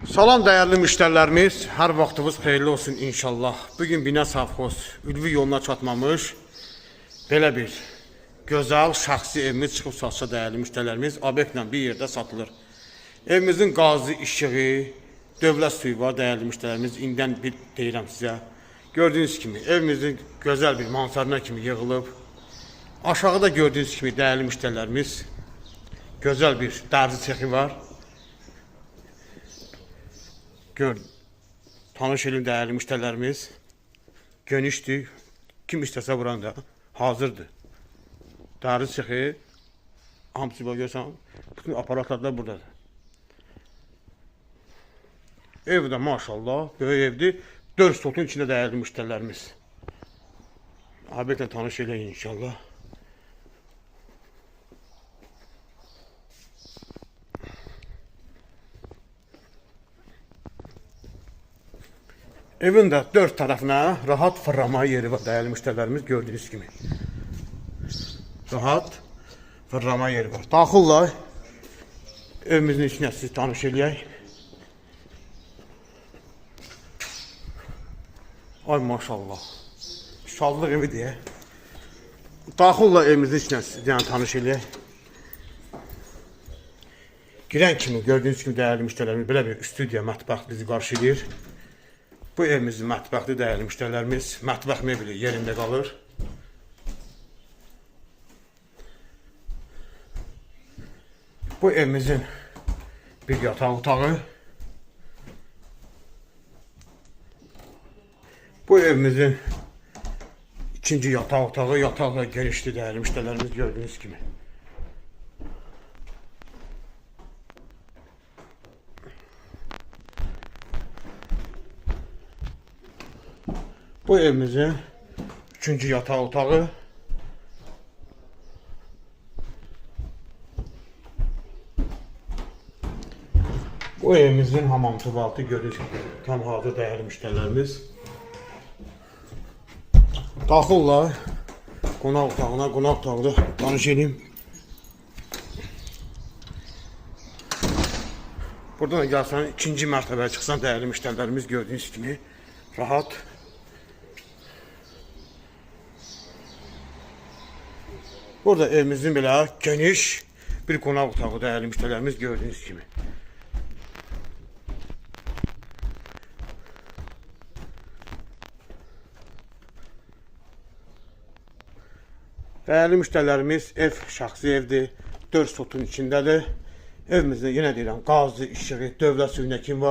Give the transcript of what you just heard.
Salam dəyərli müştərilərimiz, hər vaxtınız xeyirli olsun inşallah. Bugün Binə Savxoz ülvi yoluna çatmamış belə bir gözəl şəxsi evimiz çıxıb satışa dəyərli müştərilərimiz obyektlə bir yerdə satılır. Evimizin qazı, işığı, dövlət suyu var dəyərli müştərilərimiz. İndən bir deyirəm sizə. Gördüyünüz kimi evimizin gözəl bir mansardına kimi yığılıb. Aşağıda gördüyünüz kimi dəyərli müştərilərimiz gözəl bir dərzi sexi var. Gör, tanış elin dəyərli müştərilərimiz. Genişdir. Kim istəsə buranı da hazırdır. Dərzi sexi hamısı bax görsən, bütün aparatlar da buradadır. Ev də maşallah böyük evdir. 4 sotun içində dəyərli müştərilərimiz. Obyektlə tanış eləyin inşallah. Evin də dörd tərəfinə rahat fırlama yeri var dəyərli müştərilərimiz gördüyünüz kimi. Rahat fırlama yeri var. Daxillə evimizin içinə sizi tanış eləyək. Ay maşallah. Şallıq evi deyə. Daxillə evimizin içinə sizi yəni tanış eləyək. Girən kimi gördüyünüz kimi dəyərli müştərilərimiz belə bir studiya mətbəx bizi qarşılayır. Bu evimizin mətbəxdir dəyərli müştərilərimiz. Mətbəx mebeli yerində qalır. Bu evimizin bir yataq otağı. Bu evimizin ikinci yataq otağı. Yataq da genişdir dəyərli müştərilərimiz gördüyünüz kimi. Bu evimizin üçüncü yataq otağı. Bu evimizin hamam tuvaleti görür tam hazır dəyərli müştərilərimiz. Daxillər qonaq otağına, qonaq otağında tanış edeyim. Buradan da gəlsən ikinci mərtəbəyə çıxsan dəyərli müştərilərimiz gördüyünüz kimi rahat. Burada evimizin belə geniş bir qonaq otağı dəyərli müştərilərimiz gördüyünüz kimi. Dəyərli müştərilərimiz, ev şəxsi evdir. 4 sotun içindədir. Evimizdə yenə deyirəm, qazı, işığı, dövlət suyuna kim var.